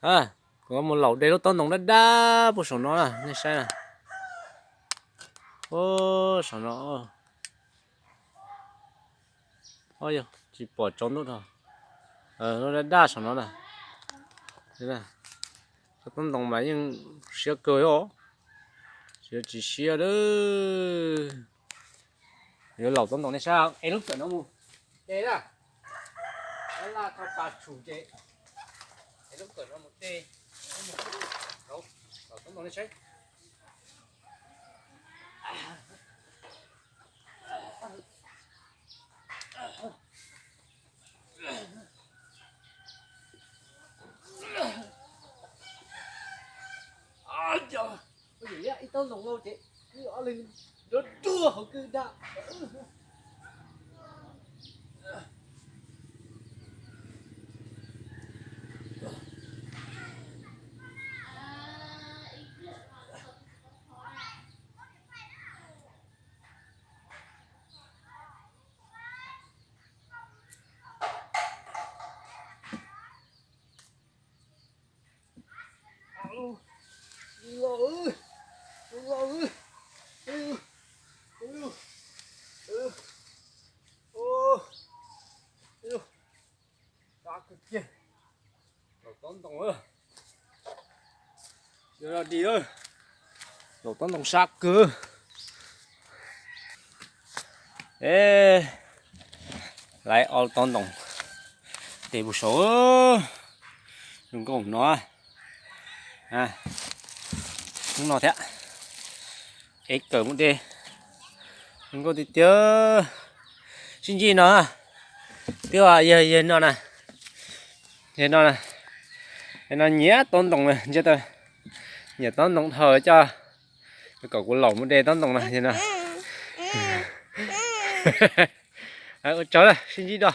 Kuv mus laum de lub taub ntoo daj daj puag saum no na, nej saib na. Saum no. Yog tsis pom tsaus ntuj dhau. Lub daj daj saum no na. Cov taub ntoo mas yeej siab kawg os. Tsis tsis siab lawm. Yuav laum taub ntoo nej saib, es lub kawm no mus de na. Laj tau pas tshum ces es lub kawm no mus de. Laum taub ntoo nej saib. Ib taub ntoo lauj ces wb ob leeg nrov ruag hauv kwj daj. Laum taub ntoo, laum taub ntoo sab kawg. Laiv ob taub ntoo de puag saum zoo nkauj no. Hnub no thiab, ev kawm mus de zoo nkauj tiag tiag. Sib ntsib no, twb yog yawg no na, yawg no, yawg no nyiam taub ntoo na, nyiam taub ntoo dhau coj kom kuv laum mus de taub ntoo no, yawg no. Ua tsaug na, sib ntsib dua.